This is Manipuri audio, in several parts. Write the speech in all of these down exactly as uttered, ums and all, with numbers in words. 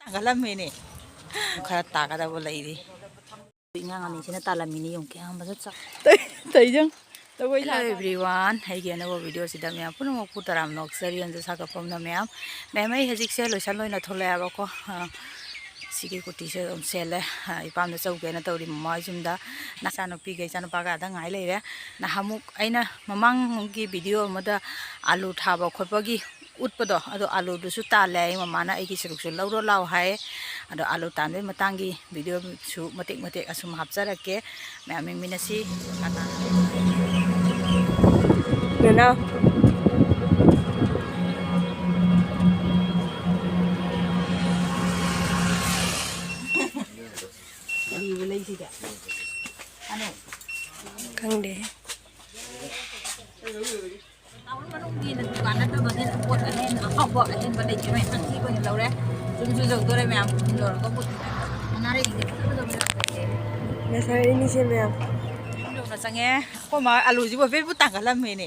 ꯊꯥꯡꯒꯠꯂꯝꯃꯤꯅꯦ꯫ ꯈꯔ ꯇꯥꯒꯗꯕ ꯂꯩꯔꯤ꯫ ꯑꯉꯥꯡ ꯑꯅꯤꯁꯤꯅ ꯇꯥꯜꯂꯝꯃꯤꯅꯤ, ꯌꯦꯡꯉꯨ, ꯀꯌꯥꯝꯕꯁꯨ ꯆꯥꯎ꯫ ꯇꯩ-, ꯇꯩꯖꯪ꯫ ꯇꯧꯕꯩ Hello ꯂꯥꯛꯑꯕ꯫ Everyone, ꯑꯩꯒꯤ ꯑꯅꯧꯕ videoꯁꯤꯗ ꯃꯌꯥꯝ ꯄꯨꯝꯅꯃꯛꯄꯨ ꯇꯔꯥꯝꯅ ꯑꯣꯛꯆꯔꯤ꯫ ꯌꯦꯡꯖ ꯁꯥꯒꯠꯐꯝꯅ ꯃꯌꯥꯝ, ꯃꯌꯥꯝ, ꯑꯩ ꯍꯧꯖꯤꯛꯁꯦ ꯂꯣꯏꯁꯟ ꯂꯣꯏꯅ ꯊꯣꯛꯂꯛꯑꯦꯕꯀꯣ꯫ ꯑ, ꯁꯤꯒꯤ ꯀꯨꯔꯇꯤꯁꯦ ꯑꯗꯨꯝ ꯁꯦꯠꯂꯦ꯫ ꯑ, ꯏꯄꯥꯝꯗ ꯆꯧꯒꯦꯅ ꯇꯧꯔꯤ, ꯃꯃꯥ ꯍꯣꯏ ꯌꯨꯝꯗ꯫ ꯏꯆꯥꯅꯨꯄꯤꯒ ꯏꯆꯥꯅꯨꯄꯥꯒ ꯑꯗ ꯉꯥꯏ ꯂꯩꯔꯦ꯫ ꯅꯍꯥꯟꯃꯨꯛ ꯑꯩꯅ ꯃꯃꯥꯡꯒꯤ video ꯑꯃꯗ ꯑꯥꯂꯨ ꯊꯥꯕ ꯈꯣꯠꯄꯒꯤ ꯎꯠꯄꯗꯣ, ꯑꯗꯣ ꯑꯥꯂꯨꯗꯨꯁꯨ ꯇꯥꯜꯂꯦ ꯑꯩ, ꯃꯃꯥꯅ ꯑꯩꯒꯤ ꯁꯔꯨꯛꯁꯨ ꯂꯧꯔꯣ ꯂꯥꯎ ꯍꯥꯏ꯫ ꯑꯗꯣ ꯑꯥꯂꯨ ꯇꯥꯟꯕꯒꯤ ꯃꯇꯥꯡꯒꯤ videoꯁꯨ ꯃꯇꯦꯛ ꯃꯇꯦꯛ ꯑꯁꯨꯝ ꯍꯥꯞꯆꯔꯛꯀꯦ꯫ ꯃꯌꯥꯝ ꯌꯦꯡꯃꯤꯟꯅꯁꯤ꯫ ꯅꯅꯥꯎ꯫ ꯑꯔꯤꯕ ꯂꯩꯁꯤꯗ꯫ ꯈꯪꯗꯦ꯫ ꯇꯥꯎꯟ ꯃꯅꯨꯡꯒꯤꯅ ꯗꯨꯀꯥꯟ ꯅꯠꯇꯕꯅꯤꯅ ꯄꯣꯠ ꯑꯍꯦꯟ ꯑꯍꯥꯎꯕ ꯑꯍꯦꯟꯕ ꯂꯩꯇ꯭ꯔꯦ꯫ ꯃꯌꯥꯝ ꯊꯤ ꯑꯣꯏꯅ ꯂꯧꯔꯦ꯫ ꯁꯨꯝꯁꯨ ꯌꯧꯗꯣꯔꯦ ꯃꯌꯥꯝ꯫ ꯌꯧꯔꯒ ꯄꯣꯠ ꯁꯅꯥꯔꯩꯁꯦ ꯐꯖ ꯐꯖꯕ ꯌꯥꯝ ꯂꯩꯔꯦ꯫ ꯉꯁꯥꯏ ꯑꯅꯤꯁꯦ ꯃꯌꯥꯝ꯫ ꯌꯧꯅ ꯆꯪꯉꯦ꯫ ꯑꯩꯈꯣꯏ ꯃꯥ ꯑꯂꯨꯁꯤꯕꯨ ꯍꯥꯏꯐꯦꯠꯄꯨ ꯇꯥꯡꯈꯠꯂꯝꯃꯦꯅꯦ꯫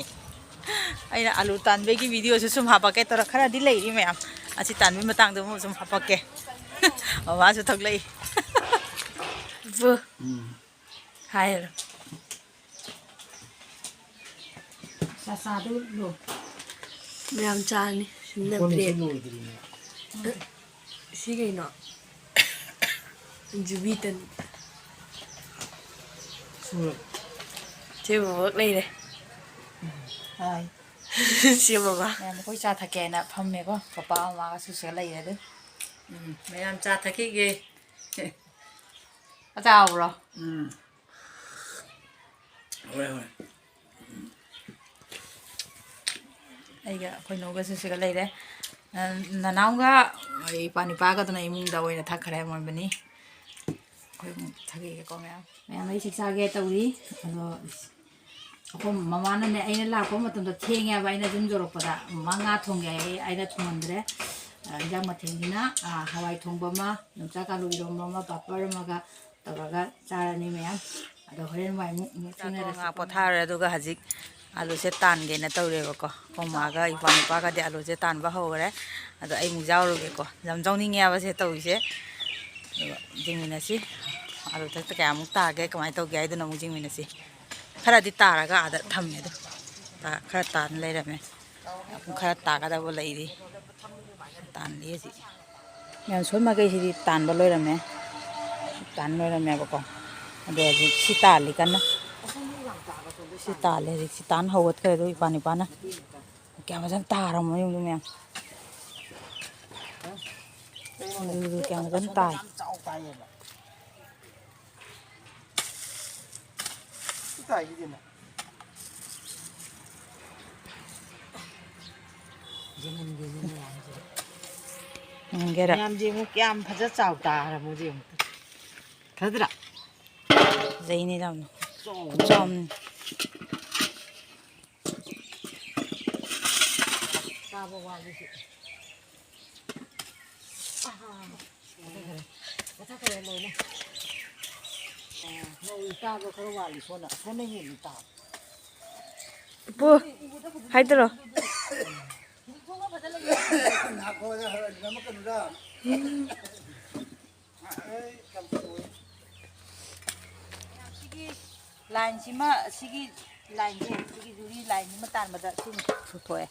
ꯑꯩꯅ ꯑꯂꯨ ꯇꯥꯟꯕꯒꯤ videoꯁꯨ ꯁꯨꯝ ꯍꯥꯄꯛꯀꯦ ꯇꯧꯔ, ꯈꯔꯗꯤ ꯂꯩꯔꯤ ꯃꯌꯥꯝ꯫ ꯑꯁꯤ ꯇꯥꯟꯕꯒꯤ ꯃꯇꯥꯡꯗ ꯑꯃꯨꯛ ꯁꯨꯝ ꯍꯥꯄꯛꯀꯦ꯫ ꯃꯃꯥꯁꯨ ꯊꯣꯛꯂꯛꯏ꯫ ꯕꯨ꯫ ꯎꯝ꯫ ꯍꯥꯏꯔꯣ꯫ ꯆꯥꯆꯥꯗꯨ ꯂꯣ꯫ ꯃꯌꯥꯝ ꯆꯥꯔꯅꯤ꯫ ꯁꯤꯅ ꯀꯣꯟꯅꯁꯨ ꯕ꯭ꯔꯦꯗ꯫ ꯂꯣꯏꯗ꯭ꯔꯤꯅꯦ꯫ ꯁꯤ ꯀꯩꯅꯣ? ꯖꯨꯕꯤ ꯇꯟ꯫ ꯁꯨꯔ꯫ ꯁꯤ ꯃꯣꯃꯣꯛ ꯂꯩꯔꯦ꯫ ꯍꯥꯏ꯫ ꯁꯤ ꯃꯃꯥ꯫ ꯃꯌꯥꯝ ꯑꯩꯈꯣꯏ ꯆꯥ ꯊꯛꯀꯦ ꯍꯥꯏꯅ ꯐꯝꯃꯦꯀꯣ꯫ ꯄꯄꯥ ꯃꯃꯥꯒ ꯁꯨꯁꯤꯒ ꯂꯩꯔꯦ ꯑꯗꯨ꯫ ꯎꯝ, ꯃꯌꯥꯝ ꯆꯥ ꯊꯛꯈꯤꯒꯦ꯫ ꯑꯆꯥ ꯍꯥꯎꯕ꯭ꯔꯣ? ꯎꯝ꯫ ꯍꯣꯏ, ꯍꯣꯏ꯫ ꯑꯩꯒ ꯑꯩꯈꯣꯏ ꯅꯨꯒꯁꯨ ꯁꯤꯒ ꯂꯩꯔꯦ꯫ ꯅ-, ꯅꯅꯥꯎꯒ ꯑꯩ ꯏꯄꯥ ꯅꯨꯄꯥꯒꯗꯨꯅ ꯏꯃꯨꯡꯗ ꯑꯣꯏꯅ ꯊꯛꯈ꯭ꯔꯦ ꯑꯃꯣꯏꯕꯅꯤ꯫ ꯑꯩꯈꯣꯏ ꯑꯃꯨꯛ ꯊꯛꯈꯤꯒꯦꯀꯣ ꯃꯌꯥꯝ꯫ ꯃꯌꯥꯝ ꯑꯩ ꯆꯥꯛ ꯆꯥꯒꯦ ꯇꯧꯔꯤ꯫ ꯑꯗꯣ ꯑꯩꯈꯣꯏ ꯃꯃꯥꯅꯅꯦ, ꯑꯩꯅ ꯂꯥꯛꯄ ꯃꯇꯝꯗ ꯊꯦꯡꯉꯦꯕ, ꯑꯩꯅ ꯌꯨꯝ ꯌꯧꯔꯛꯄꯗ꯫ ꯃꯃꯥ ꯉꯥ ꯊꯣꯡꯒꯦ ꯍꯥꯏꯌꯦ, ꯑꯩꯅ ꯊꯣꯡꯍꯟꯗ꯭ꯔꯦ꯫ ꯑ, ꯏꯟꯖꯥꯡ ꯃꯊꯦꯜꯅꯤꯅ, ꯑ, ꯍꯋꯥꯏ ꯊꯣꯡꯕ ꯑꯃ, ꯌꯣꯡꯆꯥꯛ ꯑꯥꯂꯨ ꯏꯔꯣꯝꯕ ꯑꯃ, ꯄꯥꯄꯔ ꯑꯃꯒ ꯇꯧꯔꯒ ꯆꯥꯔꯅꯤ ꯃꯌꯥꯝ꯫ ꯑꯗꯣ ꯍꯣꯔꯦꯟ ꯋꯥꯏꯃꯨꯛ ꯑꯃꯨꯛ ꯆꯥꯊꯣꯛꯑ ꯊꯦꯡꯅꯔꯁꯤ꯫ ꯉꯥꯏꯍꯥꯛ ꯄꯣꯊꯥꯔꯦ, ꯑꯗꯨꯒ ꯍꯧꯖꯤꯛ, ꯑꯥꯂꯨꯁꯦ ꯇꯥꯟꯒꯦꯅ ꯇꯧꯔꯦꯕꯀꯣ꯫ ꯑꯩꯈꯣꯏ ꯃꯥꯒ ꯏꯄ꯭ꯋꯥ ꯅꯨꯄꯥꯒꯗꯤ ꯑꯥꯂꯨꯁꯦ ꯇꯥꯟꯕ ꯍꯧꯈ꯭ꯔꯦ꯫ ꯑꯗꯣ ꯑꯩ ꯑꯃꯨꯛ ꯌꯥꯎꯔꯨꯒꯦꯀꯣ꯫ ꯌꯥꯝ ꯌꯥꯎꯅꯤꯡꯉꯦꯕ ꯁꯦ ꯇꯧꯔꯤꯁꯦ꯫ ꯑꯗꯨꯒ ꯌꯦꯡꯃꯤꯟꯅꯁꯤ꯫ ꯑꯥꯂꯨ ꯊꯛꯇ ꯀꯌꯥꯃꯨꯛ ꯇꯥꯒꯦ, ꯀꯃꯥꯏꯅ ꯇꯧꯒꯦ ꯍꯥꯏꯗꯨꯅ ꯑꯃꯨꯛ ꯌꯦꯡꯃꯤꯟꯅꯁꯤ꯫ ꯈꯔꯗꯤ ꯇꯥꯔꯒ ꯑꯥꯗ ꯊꯝꯃꯦ ꯑꯗꯣ꯫ ꯇꯥ-, ꯈꯔ ꯇꯥꯅ ꯂꯩꯔꯝꯃꯦ꯫ ꯈꯔ ꯇꯥꯒꯗꯕ ꯂꯩꯔꯤ꯫ ꯇꯥꯅꯔꯤ ꯍꯧꯖꯤꯛ꯫ ꯃꯌꯥꯝ ꯁꯣꯝ ꯃꯥꯏꯀꯩꯁꯤꯗꯤ ꯇꯥꯟꯕ ꯂꯣꯏꯔꯝꯃꯦ꯫ ꯇꯥꯟ ꯂꯣꯏꯔꯝꯃꯦꯕꯀꯣ꯫ ꯑꯗꯣ ꯍꯧꯖꯤꯛ ꯁꯤ ꯇꯥꯜꯂꯤ ꯀꯟꯅ꯫ ꯁꯤ ꯇꯥꯜꯂꯤ ꯍꯧꯖꯤꯛ꯫ ꯁꯤ ꯇꯥꯟ ꯍꯧꯒꯠꯈ꯭ꯔꯦ ꯑꯗꯣ ꯏꯄꯥ ꯅꯤꯄꯥꯅ꯫ ꯀꯌꯥꯝ ꯐꯖꯅ ꯇꯥꯔꯝꯃꯣ ꯌꯦꯡꯉꯨ ꯃꯌꯥꯝ꯫ ꯑꯗꯨ ꯀꯌꯥꯝ ꯐꯖꯅ ꯇꯥꯏ꯫ ꯁꯤ ꯇꯥꯏꯁꯤꯗꯤꯅꯦ꯫ ꯌꯦꯡꯍꯟꯒꯦꯅꯦ ꯃꯌꯥꯝꯁꯦ꯫ ꯌꯦꯡꯒꯦꯔꯥ? ꯃꯌꯥꯝꯁꯦ ꯌꯦꯡꯉꯨ, ꯀꯌꯥꯝ ꯐꯖ ꯆꯥꯎ ꯇꯥꯔꯃꯣ ꯌꯦꯡꯉꯨ꯫ ꯐꯖꯗ꯭ꯔꯥ? ꯐꯖꯩꯅꯦ ꯌꯥꯝꯅ꯫ ꯆꯥꯎꯕ꯫ ꯈꯨꯆꯥꯎ ꯑꯃꯅꯤ꯫ ꯇꯥꯕ ꯋꯥꯠꯂꯤꯁꯤ꯫ ꯑꯍꯥ꯫ ꯃꯊꯛꯈꯔꯦ꯫ ꯃꯊꯛꯈꯔꯦ ꯂꯣꯏꯅ꯫ ꯑ, ꯅꯧꯔꯤ ꯇꯥꯕ ꯈꯔ ꯋꯥꯠꯂꯤ ꯁꯣꯝꯅ꯫ ꯁꯣꯝꯅ ꯍꯦꯜꯂꯤ ꯇꯥꯕ꯫ ꯄꯨ, ꯍꯥꯏꯗꯔꯣ? ꯅꯥꯀꯣꯡꯗ ꯍꯔꯛꯅ ꯑꯃ ꯀꯩꯅꯣꯗ꯫ ꯁꯤꯒꯤ ꯂꯥꯏꯟꯁꯤꯃ, ꯁꯤꯒꯤ ꯂꯥꯏꯟꯁꯦ, ꯁꯤꯒꯤ ꯖꯨꯔꯤ ꯂꯥꯏꯟꯁꯤꯃ ꯇꯥꯟꯕꯗ ꯁꯤꯅ ꯊꯣꯛꯑꯦ꯫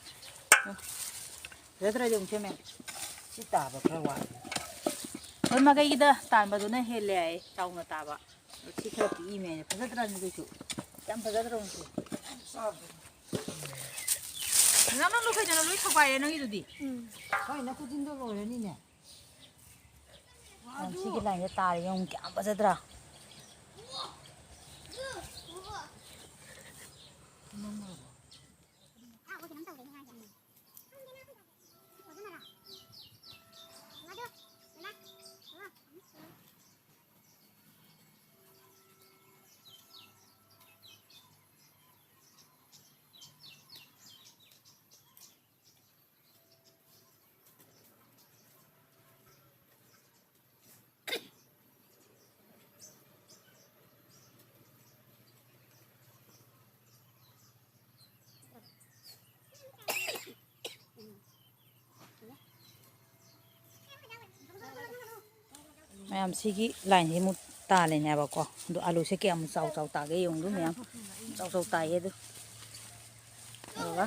ꯎꯝ꯫ ꯐꯖꯗ꯭ꯔꯥ ꯌꯦꯡꯉꯨꯁꯦ ꯃꯌꯥꯝ꯫ ꯁꯤ ꯇꯥꯕ ꯈꯔ ꯋꯥꯠꯂꯤ꯫ ꯍꯣꯏ, ꯃꯥꯏꯀꯩꯒꯤꯗ ꯇꯥꯟꯕꯗꯨꯅ ꯍꯦꯜꯂꯦ ꯍꯥꯏꯌꯦ, ꯆꯥꯎꯅ ꯇꯥꯕ꯫ ꯁꯤ ꯈꯔ ꯄꯤꯛꯏꯅꯦ꯫ ꯐꯖꯗ꯭ꯔꯥ ꯑꯗꯨꯁꯨ? ꯌꯥꯝ ꯐꯖꯗ꯭ꯔꯣ ꯃꯁꯤ? ꯅꯪ, ꯅꯪ ꯂꯣꯏ ꯀꯩꯗꯧꯅ ꯂꯣꯏ ꯊꯧꯒꯥꯏꯔꯦ ꯅꯪꯒꯤꯗꯨꯗꯤ? ꯎꯝ꯫ ꯍꯣꯏ, ꯅꯪ ꯈꯨꯖꯤꯟꯗꯣ ꯂꯣꯏꯔꯅꯤꯅꯦ꯫ ꯌꯥꯝ ꯁꯤꯒꯤ ꯂꯥꯏꯟꯁꯦ ꯇꯥꯔꯦ ꯌꯦꯡꯉꯨ, ꯀꯌꯥꯝ ꯐꯖꯗ꯭ꯔꯥ? ꯃꯌꯥꯝ ꯁꯤꯒꯤ ꯂꯥꯏꯟꯁꯤ ꯑꯃꯨꯛ ꯇꯥꯜꯂꯤꯅꯦꯕꯀꯣ꯫ ꯑꯗꯣ ꯑꯥꯂꯨꯁꯦ ꯀꯌꯥꯝ ꯆꯥꯎ ꯆꯥꯎ ꯇꯥꯒꯦ ꯌꯦꯡꯉꯨ꯫ ꯃꯌꯥꯝ ꯆꯥꯎ ꯆꯥꯎ ꯇꯥꯏꯌꯦ꯫ ꯑꯗꯨ ꯑꯗꯨꯒ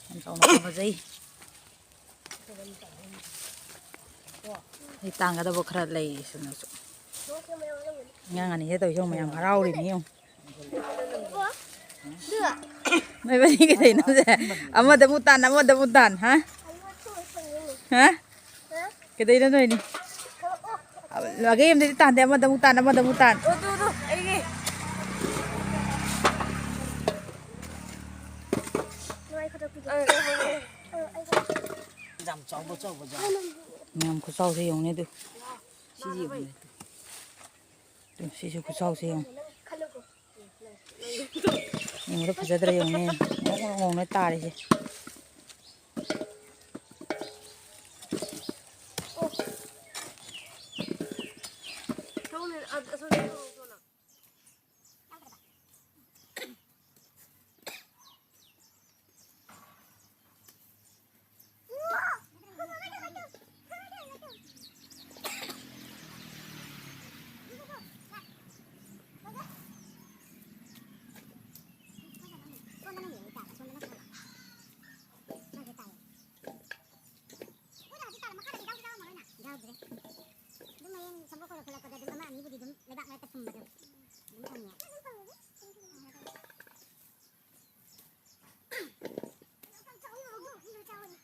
ꯌꯥꯝ ꯆꯥꯎꯅ ꯐꯖꯩ꯫ ꯑꯩ ꯇꯥꯡꯒꯗꯕ ꯈꯔ ꯂꯩꯔꯤꯁꯤꯅꯁꯨ꯫ ꯑꯉꯥꯡ ꯑꯅꯤꯁꯦ ꯇꯧꯔꯤꯁꯦ ꯌꯦꯡꯉꯨ, ꯃꯌꯥꯝ ꯍꯔꯥꯎꯔꯤꯅꯤ ꯌꯦꯡꯉꯨ꯫ ꯅꯣꯏꯕꯅꯤ ꯀꯩꯗꯧꯅꯣꯁꯦ? ꯑꯃꯗ ꯑꯃꯨꯛ ꯇꯥꯟ, ꯑꯃꯗ ꯑꯃꯨꯛ ꯇꯥꯟ, ꯍꯥ? ꯍꯥ? ꯀꯩꯗꯧꯅꯣ ꯅꯣꯏꯅꯤ? ꯂꯥꯒꯦ ꯑꯃꯗꯗꯤ ꯇꯥꯟꯗꯦ, ꯑꯃꯗ ꯑꯃꯨꯛ ꯇꯥꯟ, ꯑꯃꯗ ꯑꯃꯨꯛ ꯇꯥꯟ꯫ ꯌꯥꯝ ꯆꯥꯎꯕ, ꯆꯥꯎꯕ ꯖꯥꯠ꯫ ꯃꯌꯥꯝ ꯈꯨꯆꯥꯎꯁꯦ ꯌꯦꯡꯉꯨꯅꯦ ꯑꯗꯨ꯫ ꯁꯤ ꯌꯦꯡꯉꯨꯅꯦ꯫ ꯇꯨ, ꯁꯤꯁꯨ ꯈꯨꯆꯥꯎꯁꯦ ꯌꯦꯡꯉꯨ꯫ ꯌꯦꯡꯕꯗ ꯐꯖꯗ꯭ꯔꯥ ꯌꯦꯡꯉꯨꯅꯦ꯫ ꯉꯧꯔꯣꯛ ꯉꯧꯅ ꯇꯥꯔꯤꯁꯦ꯫ ꯌꯥꯎꯗ꯭ꯔꯦ꯫ ꯑꯗꯨꯝ ꯍꯌꯦꯡ ꯁꯝꯄꯣꯠ ꯈꯣꯏꯔꯛ ꯈꯣꯠꯂꯛꯄꯗ ꯑꯗꯨꯝ ꯑꯃ ꯑꯅꯤꯕꯨꯗꯤ ꯑꯗꯨꯝ ꯂꯩꯕꯥꯛ ꯃꯔꯛꯇ ꯐꯨꯝꯕꯗꯣ ꯑꯗꯨꯝ ꯐꯪꯉꯦ꯫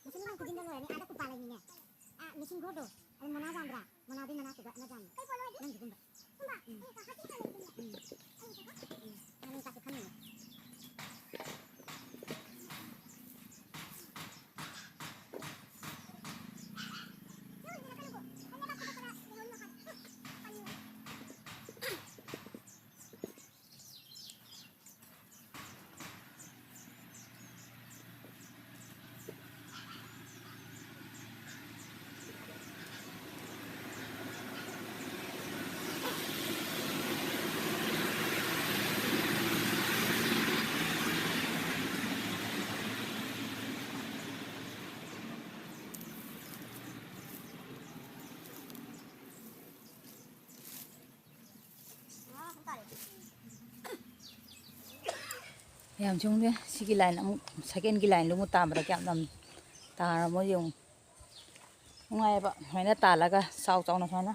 ꯃꯁꯤ ꯅꯪ ꯈꯨꯖꯤꯟꯗ ꯂꯣꯏꯔꯅꯤ꯫ ꯑꯥꯗ ꯀꯨꯄꯥ ꯂꯩꯅꯤꯅꯦ꯫ ꯑꯥ, ꯃꯤꯁꯤꯡ ꯒꯣꯔꯗꯣ꯫ ꯑꯗꯨ ꯃꯣꯅꯥ ꯌꯥꯝꯗ꯭ꯔꯥ? ꯃꯣꯅꯥꯗꯨꯒꯤ ꯃꯅꯥꯛꯇꯨꯗ ꯑꯃ ꯌꯥꯝꯃꯤ꯫ ꯅꯪꯒꯤꯒꯨꯝꯕ꯫ ꯎꯝ꯫ ꯎꯝ꯫ ꯅꯪ ꯆꯥꯛꯁꯦ ꯈꯪꯉꯤꯅꯦ꯫ ꯌꯥꯝ ꯆꯨꯝꯗꯦ꯫ ꯁꯤꯒꯤ ꯂꯥꯏꯟ ꯑꯃꯨꯛ, ꯁꯦꯀꯦꯟꯒꯤ ꯂꯥꯏꯟꯗꯨ ꯑꯃꯨꯛ ꯇꯥꯟꯕꯗ ꯀꯌꯥꯝ ꯌꯥꯝ ꯇꯥꯔꯝꯃꯣ ꯌꯦꯡꯉꯨ꯫ ꯅꯨꯡꯉꯥꯏꯌꯦꯕ ꯁꯨꯃꯥꯏꯅ ꯇꯥꯜꯂꯒ ꯆꯥꯎ ꯆꯥꯎꯅ ꯁꯨꯃꯥꯏꯅ,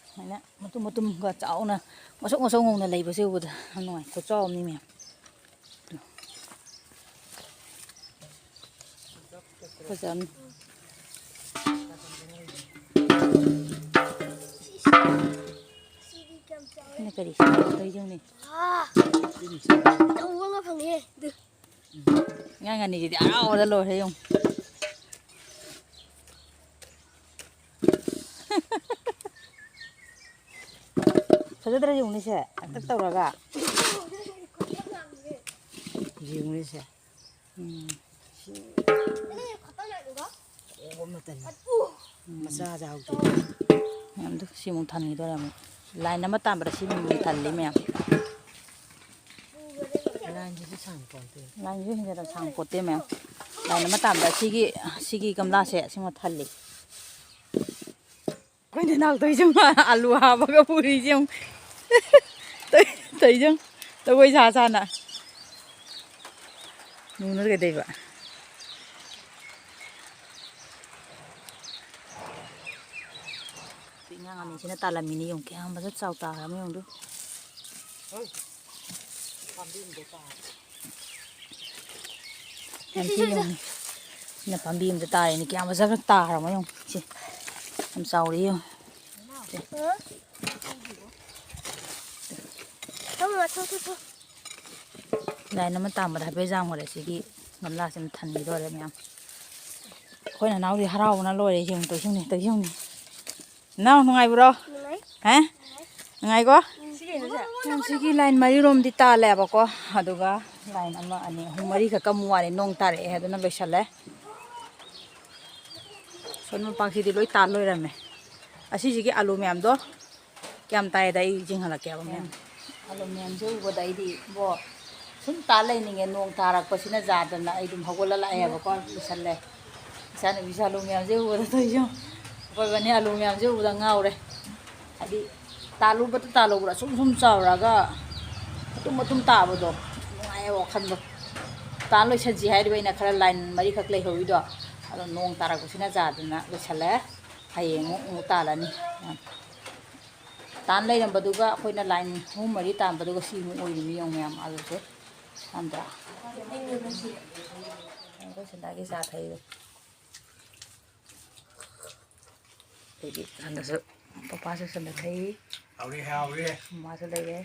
ꯁꯨꯃꯥꯏꯅ ꯃꯇꯨꯝ ꯃꯇꯨꯝꯒ ꯆꯥꯎꯅ ꯉꯧꯁꯣꯛ ꯉꯧꯁꯣꯛ ꯉꯧꯅ ꯂꯩꯕꯁꯦ ꯎꯕꯗ ꯌꯥꯝ ꯅꯨꯡꯉꯥꯏ꯫ ꯈꯨꯆꯥꯎ ꯑꯃꯅꯤ ꯃꯌꯥꯝ꯫ ꯐꯖꯕꯅꯤ꯫ ꯁꯤꯅ ꯀꯔꯤ ꯁꯥꯗꯣꯏ ꯌꯦꯡꯉꯨꯅꯦ꯫ ꯑꯆꯧꯕ ꯑꯃ ꯐꯪꯉꯦ꯫ ꯑꯗꯨ ꯑꯉꯥꯡ ꯑꯅꯤꯁꯤꯗꯤ ꯍꯔꯥꯎꯕꯗ ꯂꯣꯏꯔꯦ ꯌꯦꯡꯉꯨ꯫ ꯐꯖꯗ꯭ꯔꯥ ꯌꯦꯡꯉꯨꯅꯦ ꯁꯦ, ꯇꯛ ꯇꯛ ꯇꯧꯔꯒ꯫ ꯌꯦꯡꯉꯨꯅꯦ ꯁꯦ꯫ ꯎꯝ꯫ ꯑꯣ, ꯑꯃ ꯇꯜꯂꯦ꯫ ꯎꯝ꯫ ꯃꯆꯥꯁꯦ ꯍꯥꯎꯇꯦ꯫ ꯃꯌꯥꯝꯗꯣ ꯁꯤꯃꯨꯛ ꯊꯟꯈꯤꯗꯣꯔꯦ ꯑꯃꯨꯛ꯫ ꯂꯥꯏꯟ ꯑꯃ ꯇꯥꯟꯕꯗ ꯁꯤꯃꯨꯛ ꯊꯜꯂꯤ ꯃꯌꯥꯝ꯫ ꯂꯥꯏꯟꯁꯤꯁꯨ ꯁꯥꯡ ꯄꯣꯟꯇꯦ꯫ ꯂꯥꯏꯟꯁꯤꯁꯨ ꯍꯦꯟꯖꯅ ꯁꯥꯡ ꯄꯣꯠꯇꯦ ꯃꯌꯥꯝ꯫ ꯂꯥꯏꯟ ꯑꯃ ꯇꯥꯟꯕꯗ ꯁꯤꯒꯤ, ꯁꯤꯒꯤ ꯒꯝꯂꯥꯁꯦ ꯁꯤꯃ ꯊꯜꯂꯤ꯫ ꯑꯩꯈꯣꯏ ꯅꯅꯥꯎ ꯇꯧꯏꯁꯦ ꯌꯦꯡꯉꯨ, ꯑꯂꯨ ꯍꯥꯞꯄꯒ ꯄꯨꯔꯤꯁꯦ ꯌꯦꯡꯉꯨ꯫ ꯇꯧꯏ-, ꯇꯧꯏꯁꯦ ꯌꯦꯡꯉꯨ, ꯖꯒꯣꯏ ꯁꯥ ꯁꯥꯅ꯫ ꯅꯨꯡꯅ ꯀꯩꯗꯧꯕ? ꯑꯉꯥꯡ ꯑꯅꯤꯁꯤꯅ ꯇꯥꯜꯂꯝꯃꯤꯅꯤ ꯌꯦꯡꯉꯨ, ꯀꯌꯥꯝ ꯐꯖꯅ ꯆꯥꯎ ꯇꯥꯈ꯭ꯔꯕ ꯌꯦꯡꯉꯨ ꯑꯗꯨ꯫ ꯌꯥꯝ ꯊꯤ ꯌꯦꯡꯉꯨꯅꯦ꯫ ꯁꯤꯅ ꯄꯥꯝꯕꯤ ꯑꯝꯗ ꯇꯥꯔꯤꯅꯤ꯫ ꯀꯌꯥꯝ ꯐꯖꯅ ꯇꯥꯈ꯭ꯔꯕ ꯌꯦꯡꯉꯨ꯫ ꯁꯤ ꯌꯥꯝ ꯆꯥꯎꯔꯦ ꯌꯦꯡꯉꯨ꯫ ꯁꯦ꯫ ꯊꯝꯃꯣ, ꯊꯝꯃꯣ, ꯊꯝꯃꯣ꯫ ꯂꯥꯏꯟ ꯑꯃ ꯇꯥꯟꯕꯗ ꯍꯥꯏꯐꯦꯠ ꯌꯥꯝꯈ꯭ꯔꯦ꯫ ꯁꯤꯒꯤ ꯒꯝꯂꯥꯁꯤꯅ ꯊꯟꯈꯤꯗꯣꯔꯦ ꯃꯌꯥꯝ꯫ ꯑꯩꯈꯣꯏ ꯅꯅꯥꯎꯗꯤ ꯍꯔꯥꯎꯕꯅ ꯂꯣꯏꯔꯦ꯫ ꯌꯦꯡꯉꯨ, ꯇꯧꯏꯁꯦ ꯌꯦꯡꯉꯨꯅꯦ, ꯇꯧꯏꯁꯦ ꯌꯦꯡꯉꯨꯅꯦ꯫ ꯅꯥꯎ, ꯅꯨꯡꯉꯥꯏꯕ꯭ꯔꯣ? ꯅꯨꯡꯉꯥꯏ꯫ ꯍꯥ? ꯅꯨꯡꯉꯥꯏꯀꯣ? ꯎꯝ, ꯁꯤꯒꯤ ꯂꯥꯏꯟ ꯃꯔꯤꯔꯣꯝꯗꯤ ꯇꯥꯜꯂꯦꯕꯀꯣ, ꯑꯗꯨꯒ ꯂꯥꯏꯟ ꯑꯃ, ꯑꯅꯤ, ꯑꯍꯨꯝ, ꯃꯔꯤꯈꯛ ꯀꯝ ꯋꯥꯠꯂꯤ, ꯅꯣꯡ ꯇꯥꯔꯛꯑꯦ ꯍꯥꯏꯗꯨꯅ ꯂꯣꯏꯁꯜꯂꯦ꯫ ꯁꯣꯝ ꯃꯄꯥꯛꯁꯤꯗꯤ ꯂꯣꯏ ꯇꯥꯜ ꯂꯣꯏꯔꯝꯃꯦ꯫ ꯑꯁꯤꯁꯤꯒꯤ ꯑꯂꯨ ꯃꯌꯥꯝꯗꯣ ꯀꯌꯥꯝ ꯇꯥꯏꯗ ꯑꯩ ꯌꯦꯡꯍꯜꯂꯛꯀꯦꯕ ꯃꯌꯥꯝ꯫ ꯑꯂꯨ ꯃꯌꯥꯝꯁꯦ ꯎꯕꯗ ꯑꯩꯗꯤ ꯏꯕꯣ ꯁꯨꯝ ꯇꯥ ꯂꯩꯅꯤꯡꯉꯦ꯫ ꯅꯣꯡ ꯇꯥꯔꯛꯄꯁꯤꯅ ꯌꯥꯗꯅ ꯑꯩ ꯑꯗꯨꯝ ꯍꯧꯒꯠꯂ ꯂꯥꯛꯑꯦꯕꯀꯣ, ꯂꯣꯏꯁꯜꯂꯦ꯫ ꯏꯆꯥꯅꯨꯄꯤꯁꯦ ꯑꯂꯨ ꯃꯌꯥꯝꯁꯦ ꯎꯕꯗ ꯇꯧꯏꯁꯦ ꯌꯦꯡꯉꯨ꯫ ꯑꯩꯈꯣꯏ ꯕꯥꯅꯤ ꯑꯂꯨ ꯃꯌꯥꯝꯁꯦ ꯎꯕꯗ ꯉꯥꯎꯔꯦ꯫ ꯍꯥꯏꯗꯤ ꯇꯥꯜꯂꯨꯕꯗ ꯇꯥꯜꯂꯨꯕꯗ ꯁꯨꯝ ꯁꯨꯝ ꯆꯥꯎꯔꯛꯑꯒ ꯃꯇꯨꯝ ꯃꯇꯨꯝ ꯇꯥꯕꯗꯣ ꯅꯨꯡꯉꯥꯏ꯫ ꯑꯩ ꯋꯥꯈꯜꯗꯣ ꯇꯥꯟ ꯂꯣꯏꯁꯟꯁꯤ ꯍꯥꯏꯔꯤꯕ ꯑꯩꯅ ꯈꯔ line ꯃꯔꯤꯈꯛ ꯂꯩꯍꯧꯔꯤꯗꯣ, ꯑꯗꯣ ꯅꯣꯡ ꯇꯥꯔꯛꯄꯁꯤꯅ ꯌꯥꯗꯅ ꯂꯣꯏꯁꯜꯂꯦ꯫ ꯍꯌꯦꯡ ꯑꯃꯨꯛ, ꯑꯃꯨꯛ ꯇꯥꯜꯂꯅꯤ꯫ ꯇꯥꯟ ꯂꯩꯔꯝꯕꯗꯨꯒ ꯑꯩꯈꯣꯏꯅ line ꯑꯍꯨꯝ ꯃꯔꯤ ꯇꯥꯟꯕꯗꯨꯒ ꯁꯤ ꯑꯃꯨꯛ ꯑꯣꯏꯔꯤꯃꯤ ꯌꯦꯡꯉꯨ ꯃꯌꯥꯝ, ꯑꯂꯨꯁꯦ꯫ ꯌꯥꯝꯗ꯭ꯔꯥ? ꯑꯩꯈꯣꯏ ꯁꯤꯗꯒꯤ ꯆꯥ ꯊꯛꯏꯕ꯫ ꯑꯗꯒꯤ ꯁꯟꯗꯁꯨ, ꯄꯄꯥꯁꯨ ꯁꯟꯗ ꯊꯛꯏ꯫ ꯍꯥꯎꯔꯦ, ꯍꯥꯎꯔꯦ꯫ ꯃꯃꯥꯁꯨ ꯂꯩꯔꯦ꯫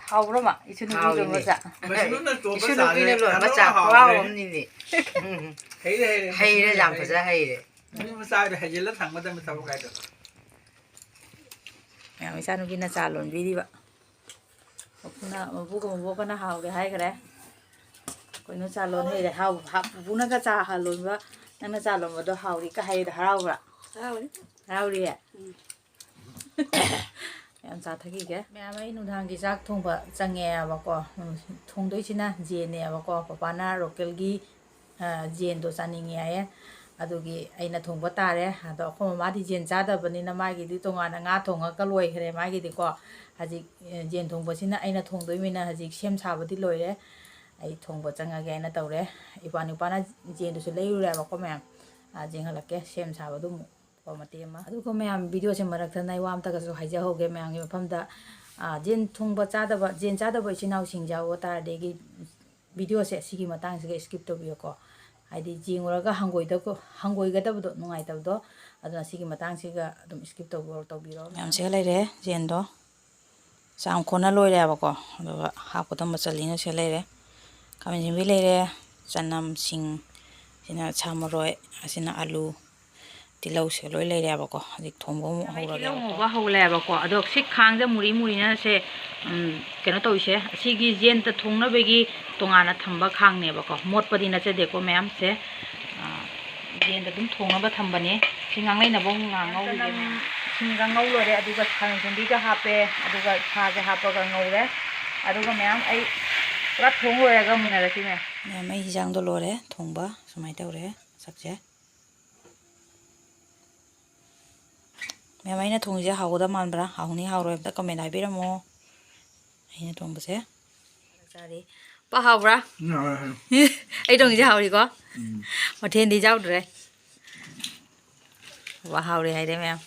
ꯍꯥꯎꯕ꯭ꯔꯣ, ꯃꯥ? ꯏꯆꯨ ꯅꯨꯄꯤꯗꯣ ꯍꯥꯎꯏꯅꯦ꯫ ꯃꯆꯥ꯫ ꯃꯁꯤꯅ ꯇꯣꯞꯄ ꯏꯆꯨ ꯅꯨꯄꯤꯅ ꯆꯥꯁꯦ꯫ ꯂꯣꯟꯕ ꯑꯅꯧꯕ ꯆꯥ ꯍꯥꯎꯔꯦ꯫ ꯈꯨꯍꯥꯎ ꯑꯃꯅꯤꯅꯦ꯫ ꯎꯝ꯫ ꯍꯩꯔꯦ, ꯍꯩꯔꯦ꯫ ꯍꯩꯔꯦ, ꯃꯁꯤꯅ ꯌꯥꯝ ꯍꯩꯔꯦ꯫ ꯐꯖ ꯍꯩꯔꯦ꯫ ꯃꯤ ꯃꯆꯥꯗ ꯍꯩꯖꯤꯜꯂ ꯊꯝꯒꯗꯕꯅꯤ ꯊꯕꯛ ꯍꯥꯏꯗꯣ꯫ ꯃꯌꯥꯝ ꯏꯆꯥꯅꯨꯄꯤꯅ ꯆꯥ ꯂꯣꯟꯕꯤꯔꯤꯕ꯫ ꯃꯄꯨꯅ, ꯃꯄꯨꯒ ꯃꯕꯣꯛꯀꯅ ꯍꯥꯎꯔꯦ ꯍꯥꯏꯈ꯭ꯔꯦ꯫ ꯀꯩꯅꯣ ꯆꯥ ꯂꯣꯟ ꯍꯩꯔꯦ꯫ ꯍꯥꯎ-, ꯍꯥ-, ꯄꯨꯄꯨꯅꯒ ꯆꯥ ꯍꯥ-, ꯂꯣꯟꯕ, ꯅꯪꯅ ꯆꯥ ꯂꯣꯟꯕꯗꯣ ꯍꯥꯎꯔꯤꯒ ꯍꯥꯏꯔꯦꯗ, ꯍꯔꯥꯎꯕ꯭ꯔꯥ? ꯍꯔꯥꯎꯔꯤ꯫ ꯍꯔꯥꯎꯔꯤꯌꯦ? ꯎꯝ꯫ ꯌꯥꯝ ꯆꯥꯊꯈꯤꯒꯦ꯫ ꯃꯌꯥꯝ, ꯑꯩ ꯅꯨꯡꯗꯥꯡꯒꯤ ꯆꯥꯛ ꯊꯣꯡꯕ ꯆꯪꯉꯛꯑꯦꯕꯀꯣ꯫ ꯎꯝ, ꯊꯣꯡꯗꯣꯏꯁꯤꯅ ꯖꯦꯟꯅꯦꯕꯀꯣ꯫ ꯄꯄꯥꯅ localꯒꯤ, ꯑ, ꯖꯦꯟꯗꯣ ꯆꯥꯅꯤꯡꯉꯦ ꯍꯥꯏꯌꯦ꯫ ꯑꯗꯨꯒꯤ ꯑꯩꯅ ꯊꯣꯡꯕ ꯇꯥꯔꯦ꯫ ꯑꯗꯣ ꯑꯩꯈꯣꯏ ꯃꯃꯥꯗꯤ ꯖꯦꯟ ꯆꯥꯗꯕꯅꯤꯅ ꯃꯥꯒꯤꯗꯤ ꯇꯣꯉꯥꯟꯅ ꯉꯥ ꯊꯣꯡꯉꯒ ꯂꯣꯏꯈ꯭ꯔꯦ ꯃꯥꯒꯤꯗꯤꯀꯣ꯫ ꯍꯧꯖꯤꯛ, ꯑ, ꯖꯦꯟ ꯊꯣꯡꯕꯁꯤꯅ ꯑꯩꯅ ꯊꯣꯡꯗꯣꯏꯃꯤꯅ ꯍꯧꯖꯤꯛ ꯁꯦꯝ ꯁꯥꯕꯗꯤ ꯂꯣꯏꯔꯦ꯫ ꯑꯩ ꯊꯣꯡꯕ ꯆꯪꯉꯒꯦ ꯍꯥꯏꯅ ꯇꯧꯔꯦ꯫ ꯏꯄ꯭ꯋꯥ ꯅꯨꯄꯥꯅ ꯖꯦꯟꯗꯨꯁꯨ ꯂꯩꯔꯨꯔꯦꯕꯀꯣ ꯃꯌꯥꯝ꯫ ꯑ, ꯌꯦꯡꯍꯜꯂꯛꯀꯦ ꯁꯦꯝ ꯁꯥꯕꯗꯨ ꯑꯃꯨꯛ꯫ ꯀꯣ, ꯃꯇꯦꯛ ꯑꯃ꯫ ꯑꯗꯨꯒ ꯃꯌꯥꯝ, videoꯁꯦ ꯃꯔꯛ ꯊꯠꯅ ꯑꯩ ꯋꯥ ꯑꯝꯇꯒꯁꯨ ꯍꯥꯏꯖꯍꯧꯒꯦ ꯃꯌꯥꯝꯒꯤ ꯃꯐꯝꯗ꯫ ꯑ, ꯖꯦꯟ ꯊꯣꯡꯕ ꯆꯥꯗꯕ, ꯖꯦꯟ ꯆꯥꯗꯕ ꯏꯆꯤꯟ ꯏꯅꯥꯎꯁꯤꯡ ꯌꯥꯎꯕ ꯇꯥꯔꯗꯤ ꯑꯩꯒꯤ videoꯁꯦ ꯁꯤꯒꯤ ꯃꯇꯥꯡꯁꯤꯒ skip ꯇꯧꯕꯤꯌꯨꯀꯣ꯫ ꯍꯥꯏꯗꯤ ꯌꯦꯡꯉꯨꯔꯒ ꯍꯪꯒꯣꯏꯗ-, ꯍꯪꯒꯣꯏꯒꯗꯕꯗꯣ, ꯅꯨꯡꯉꯥꯏꯇꯕꯗꯣ, ꯑꯗꯨꯅ ꯁꯤꯒꯤ ꯃꯇꯥꯡꯁꯤꯒ ꯑꯗꯨꯝ skip ꯇꯧꯕꯤꯔꯣ, ꯇꯧꯕꯤꯔꯣ꯫ ꯃꯌꯥꯝꯁꯤꯒ ꯂꯩꯔꯦ ꯖꯦꯟꯗꯣ꯫ ꯆꯥꯝ ꯈꯣꯠꯅ ꯂꯣꯏꯔꯦꯕꯀꯣ꯫ ꯑꯗꯨꯒ ꯍꯥꯞꯀꯗꯕ ꯃꯆꯜꯁꯤꯡꯅ ꯁꯤ ꯂꯩꯔꯦ꯫ ꯈꯥꯃꯦꯟ ꯑꯁꯤꯟꯕꯤ ꯂꯩꯔꯦ, ꯆꯅꯝ, ꯁꯤꯡ, ꯁꯤꯅ ꯁꯥ ꯃꯔꯣꯏ, ꯑꯁꯤꯅ ꯑꯂꯨ, ꯇꯤꯜꯍꯧꯁꯦ ꯂꯣꯏ ꯂꯩꯔꯦꯕꯀꯣ꯫ ꯍꯧꯖꯤꯛ ꯊꯣꯡꯕ ꯑꯃꯨꯛ ꯍꯧꯔꯒꯦ꯫ ꯇꯤꯜꯍꯧ ꯉꯧꯕ ꯍꯧ ꯂꯩꯔꯦꯕꯀꯣ꯫ ꯑꯗꯣ ꯁꯤ ꯈꯥꯡꯗ ꯃꯨꯔꯤ ꯃꯨꯔꯤꯅ ꯁꯦ, ꯎꯝ, ꯀꯩꯅꯣ ꯇꯧꯔꯤꯁꯦ, ꯑꯁꯤꯒꯤ ꯖꯦꯟꯇ ꯊꯣꯡꯅꯕꯒꯤ ꯇꯣꯉꯥꯟꯅ ꯊꯝꯕ ꯈꯥꯡꯅꯦꯕꯀꯣ꯫ ꯃꯣꯠꯄꯗꯤ ꯅꯠꯆꯗꯦꯀꯣ ꯃꯌꯥꯝꯁꯦ꯫ ꯑꯥ, ꯌꯦꯟꯗ ꯑꯗꯨꯝ ꯊꯣꯡꯅꯕ ꯊꯝꯕꯅꯦ꯫ ꯁꯤ ꯉꯥꯡꯂꯩꯅꯕ ꯑꯃꯨꯛ ꯉꯥꯡ ꯉꯧꯔꯤꯁꯦ꯫ ꯆꯅꯝ, ꯁꯤꯡꯒ ꯉꯧ ꯂꯣꯏꯔꯦ, ꯑꯗꯨꯒ ꯈꯥꯃꯦꯟ ꯑꯁꯤꯟꯕꯤꯒ ꯍꯥꯞꯄꯦ, ꯑꯗꯨꯒ ꯁꯥꯁꯦ ꯍꯥꯞꯄꯒ ꯉꯧꯔꯦ꯫ ꯑꯗꯨꯒ ꯃꯌꯥꯝ ꯑꯩ ꯄꯨꯔꯥ ꯊꯣꯡ ꯂꯣꯏꯔꯒ ꯃꯨꯟꯅꯔꯁꯤ ꯃꯌꯥꯝ꯫ ꯃꯌꯥꯝ, ꯑꯩ ꯍꯤꯟꯖꯥꯡꯗꯣ ꯂꯣꯏꯔꯦ ꯊꯣꯡꯕ꯫ ꯁꯨꯃꯥꯏꯅ ꯇꯧꯔꯦ ꯁꯛꯁꯦ꯫ ꯃꯌꯥꯝ, ꯑꯩꯅ ꯊꯣꯡꯉꯤꯁꯦ ꯍꯥꯎꯒꯗꯕ ꯃꯥꯟꯕ꯭ꯔꯥ? ꯍꯥꯎꯅꯤ ꯍꯥꯎꯔꯣꯏ ꯑꯝꯇ comment ꯍꯥꯏꯕꯤꯔꯝꯃꯣ꯫ ꯑꯩꯅ ꯊꯣꯡꯕꯁꯦ꯫ ꯆꯥꯔꯤ꯫ ꯄꯥ, ꯍꯥꯎꯕ꯭ꯔꯥ? ꯎꯝ, ꯍꯥꯎꯋꯦ, ꯍꯥꯎꯋꯦ꯫ ꯑꯩ ꯊꯣꯡꯉꯤꯁꯦ ꯍꯥꯎꯔꯤꯀꯣ? ꯎꯝ꯫ ꯃꯊꯦꯜꯗꯤ ꯌꯥꯎꯗ꯭ꯔꯦ꯫ ꯋꯥ, ꯍꯥꯎꯔꯦ ꯍꯥꯏꯔꯦ ꯃꯌꯥꯝ꯫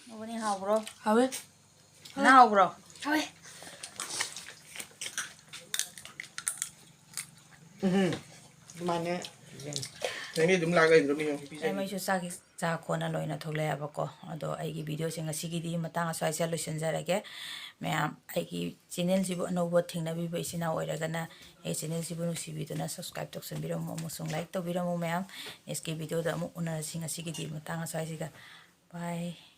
ꯃꯕꯨꯅꯤ ꯍꯥꯎꯕ꯭ꯔꯣ? ꯍꯥꯎꯋꯦ꯫ ꯅꯪ ꯍꯥꯎꯕ꯭ꯔꯣ? ꯍꯥꯎꯋꯦ꯫ ꯎꯝ, ꯃꯥꯅꯦ꯫ ꯅꯪꯗꯤ ꯑꯗꯨꯝ ꯂꯥꯛ ꯂꯩꯗ꯭ꯔꯣ? ꯃꯤ ꯌꯥꯝ ꯄꯤꯖꯔꯤ꯫ ꯑꯩ ꯃꯩꯁꯨ ꯆꯥꯛ, ꯆꯥ ꯀꯣꯟꯅ ꯂꯣꯏꯅ ꯊꯣꯛꯂꯛꯑꯦꯕꯀꯣ꯫ ꯑꯗꯣ ꯑꯩꯒꯤ ꯚꯤꯗꯤꯑꯣꯁꯦ ꯉꯁꯤꯒꯤꯗꯤ ꯃꯇꯥꯡ ꯑꯁ꯭ꯋꯥꯏꯁꯤꯗ ꯂꯣꯏꯁꯤꯟꯖꯔꯒꯦ꯫ ꯃꯌꯥꯝ ꯑꯩꯒꯤ ꯆꯦꯅꯦꯜꯁꯤꯕꯨ ꯑꯅꯧꯕ ꯊꯦꯡꯅꯕꯤꯕ ꯏꯆꯤꯟ ꯏꯅꯥꯎ ꯑꯣꯏꯔꯒꯅ ꯑꯩ ꯆꯦꯅꯦꯜꯁꯤꯕꯨ ꯅꯨꯡꯁꯤꯕꯤꯗꯨꯅ subscribe ꯇꯧꯁꯟꯕꯤꯔꯝꯃꯨ ꯑꯃꯁꯨꯡ like ꯇꯧꯕꯤꯔꯝꯃꯨ ꯃꯌꯥꯝ꯫ Next ꯀꯤ ꯚꯤꯗꯤꯑꯣꯗ ꯑꯃꯨꯛ ꯎꯅꯔꯁꯤ꯫ ꯉꯁꯤꯒꯤꯗꯤ ꯃꯇꯥꯡ ꯑꯁ꯭ꯋꯥꯏꯁꯤꯗ꯫ Bye꯫